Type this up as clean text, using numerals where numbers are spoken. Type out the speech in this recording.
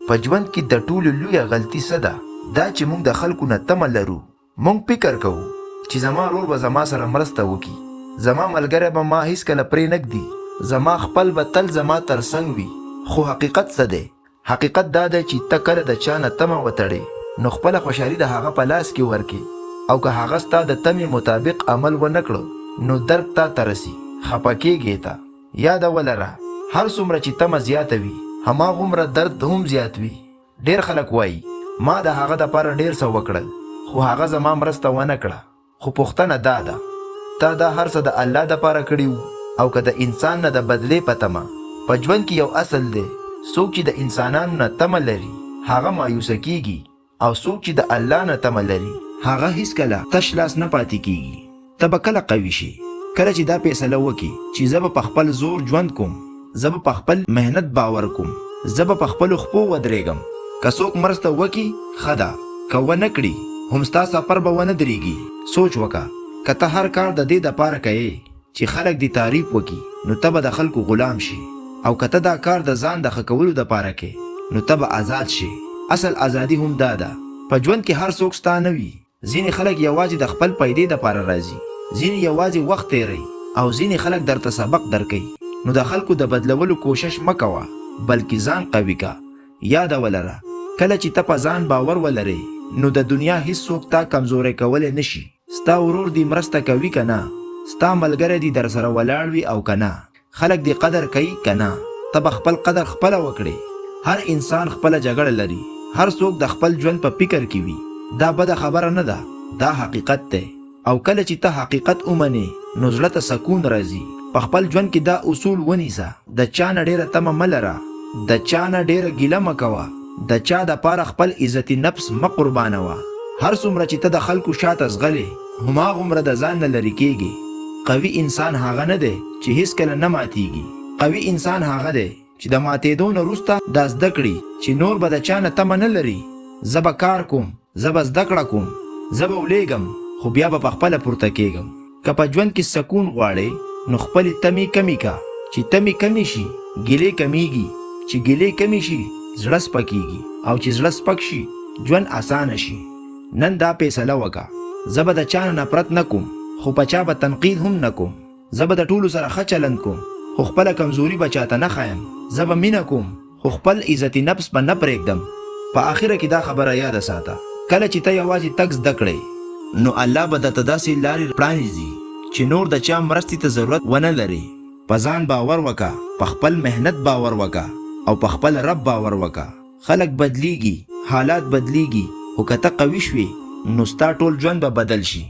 په ژوند کې د ټولو لویه غلطي څه ده؟ دا چې موږ د خلکو نه تمه لرو. موږ فکر کوو چې زما ورور به زما سره مرسته وکړي، زما ملګری به ما هیڅکله پرې نه ږدي، زما خپل به تل زما تر څنګ وي. خو حقیقت څه دی؟ حقیقت دا دی چې ته کله د چا نه تمه وتړې نو خپله خوشحالي د هغه په لاس کې ورکړې او که هغه ستا د تمې مطابق عمل ونه کړو نو درد تا ته رسي، خپه کېږې ته. یاده ولره هر څومره چې تمه زیاته وي هماغومره درد هم زیات وي. ډېر خلک وايي ما د هغه دپاره ډېر څه وکړل خو هغه زما مرسته ونه کړه. خو پوښتنه دا ده تا دا هر څه د الله دپاره کړي وو او که د انسان نه د بدلې په تمه؟ په ژوند کې یو اصل دی څوک چې د انسانانو نه تمه لري هغه مایوسه کیږي او څوک چې د الله نه تمه لري هغه هیڅکله تش لاس نه پاتې کیږي. ته به کله قوي شې؟ کله چې دا فیصله وکړې چې زه به په خپل زور ژوند کوم، زه به په خپل محنت باور کوم، زه به په خپلو خپو ودرېږم. که څوک مرسته وکړي ښه ده، که ونه کړي هم ستا سفر به ونه درېږي. سوچ وکړه، که ته هر کار د دې دپاره کوې چې خلک دې تعریف وکړي نو ته به د خلکو غلام شې او که ته دا کار د ځان د ښه کولو دپاره کوې نو ته به ازاد شې. اصل ازادي هم دا ده. په ژوند کې هر څوک ستا نه وي. ځینې خلک یوازې د خپل پیدې دپاره راځي، ځینې یوازې وخت تېروي او ځینې خلک درته سبق درکوي. نو د خلکو د بدلولو کوشش مه کوه، بلکې ځان قوي که. یاده ولره، کله چې ته په ځان باور ولرې، نو د دنیا هیڅوک تا کمزوری کولی نه شي. ستا ورور دي مرسته کوي که نه، ستا ملګری دي درسره ولاړ وي او که نه، خلک دې قدر کوي که نه، ته به خپل قدر خپله وکړې. هر انسان خپله جګړه لري، هر څوک د خپل ژوند په فکر کې وي. دا بده خبره نه ده، دا حقیقت دی. او کله چې ته حقیقت ومنې، نو زړه ته سکون راځي. په خپل ژوند کې دا اصول ونیسه، د چا نه ډېره تمه مه لره، د چا نه ډېره ګیله مه کوه، د چا دپاره خپل عزت نفس مه قربانوه. هر څومره چې ته د خلکو شاته ځغلې، هماغومره د ځان نه لرې کېږې. قوي انسان هغه نه دی چې هیڅکله نه ماتیږي، قوي انسان هغه دی چې د ماتیدو نه وروسته دا زده کړي چې نور به د چا نه تمه نه لري، زه به کار کوم، زه به زده کړه کوم، زه به ولیږم خو بیا به پخپله پورته کیږم. که په ژوند کې سکون غواړې نو خپلې تمې کمې که، چې تمې کمې شي ګیلې کمیږي، چې ګیلې کمې شي زړه سپکیږي او چې زړه سپک شي ژوند اسانه شي. نن دا فیصله وکه زه به د چا نه نفرت نه کوم خو په چا به تنقید هم نه کوم، زه به د ټولو سره ښه چلند کوم خو خپله کمزوري به چاته نه ښایم، زه به مینه کوم خو خپل عزت نفس به نه پرېږدم. په اخره کې دا خبره یاده ساته کله چې ته یوازې تګ زده کړې نو الله به درته داسې لارې پرانیزي چې نور د چا مرستې ته ضرورت ونه لرې. په ځان باور وکه، په خپل محنت باور وکه او په خپل رب باور وکه. خلک بدلیږي، حالات بدلیږي، خو که ته قوي شوې نو ستا ټول ژوند به بدل شي.